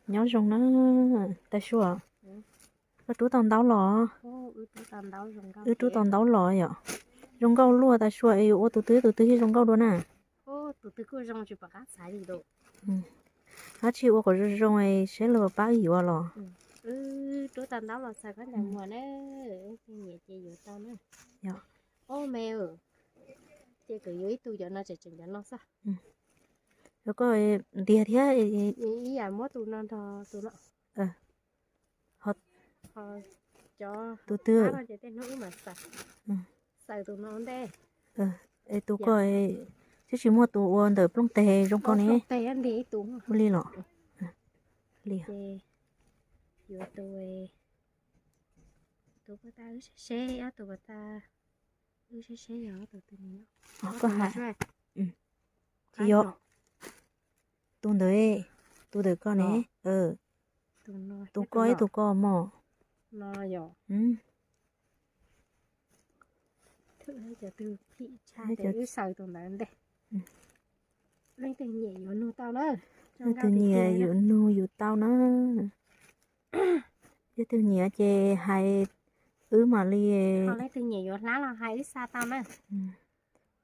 Nyob zoo na, Tag Sua. Koj rub tau ntaub los? Wb rub tau ntaub los yom. Zoo nkauj luaj Tag Sua, es yuav ua tus twg tus twg thiaj zoo nkauj dua na? Tus twg kuj zoo tsis pom qab xaiv li. Koj tsis ua kom zoo zoo es seb luag pab wb yuav los. Rub tau ntaub los xaws koj ntawm muag na. Nyiam ces yuav tau na. Yog. Ob me, ces kom yuav ib tug cov no tseem tseem cov no xwb. Koj ntiag thiab. Ib yam muab tus no nrog tus no. Cov tus twg no ces tej hnub wb mam xaws. Xaws tus no ntej. Es tus koj twb tsis muaj tus ua ntawm plooj teg zoo koj ne. Ua li los? Li. Ces yuav tus, tus puag ta wb seb seb, ob tus puag ta wb seb seb yog ob tus twg ne. Koj hais. Tsis yog. Tus ntawd, tus ntawm koj ne. Tus koj ib tug koj mog. Cov twg phim tshaj ces wb xaws tus ntawd ntej. Leej twg nyiam yuav nug tau na. Leej twg nyiam yuav nug yuav tau na. Leej twg nyiam ces hais wb mam li. Leej twg nyiam yuav hlab los hais wb xa tau na.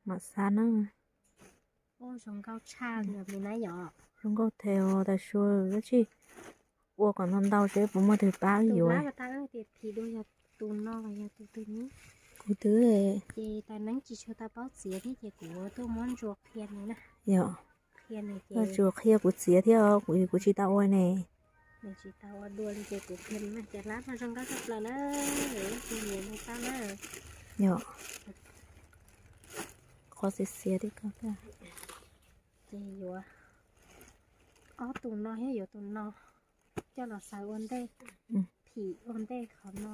Mam xa na. Zoo nkauj tshaj li na yom. Zoo nkauj thiab Tag Sua, dab tsi ua kom ntau ntau seb puas muaj twg pab wb yuav. Tus hlab tas tias phim dua yog tus no los yog tus twg ne? Kuv twb. Ces tais neeb tsis tshua tau paub txiav thiab ces kuv tuaj muab ntsuas qhia nws na. Yog. Qhia nws ces. Tsuas qhia kuv txiav thiab, kuv, kuv tsis tau ua ne. Nws tsis tau ua dua li ces kuv qhia nws na. Cov hlab no zoo nkauj tshaj plaws na. Leej twg nyiam nug tau na. Yog. Qhov xiav xiav thiab ko. Ces yuav ob tus no thiab yuav tus no coj los xaws ua ntej, phim ua ntej qhov no.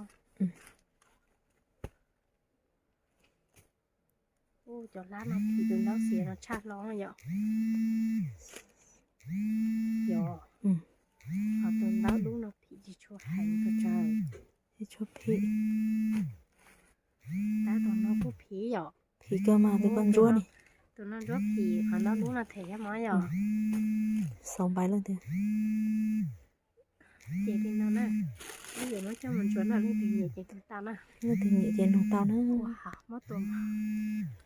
Ua cov hlab no phim tus ntaub xiav no tshaj hlo yom. Yog. Ho tus ntaub dub no phim tsis tshua heev pes tsawg. Tsis tshua phim. Tab tus no kuj phim yom. Phim kawg mas tus koj ntsuab ni. Tus no ntsuab phim, qhov ntaub dub no them thiab mog yom. Xaus npais leej twg. Ces li no na, wb yuav muab coj mus ntsuas no, leej twg nyiam ces nug tau na. Leej twg nyiam ces nug tau na. Muab tua mog.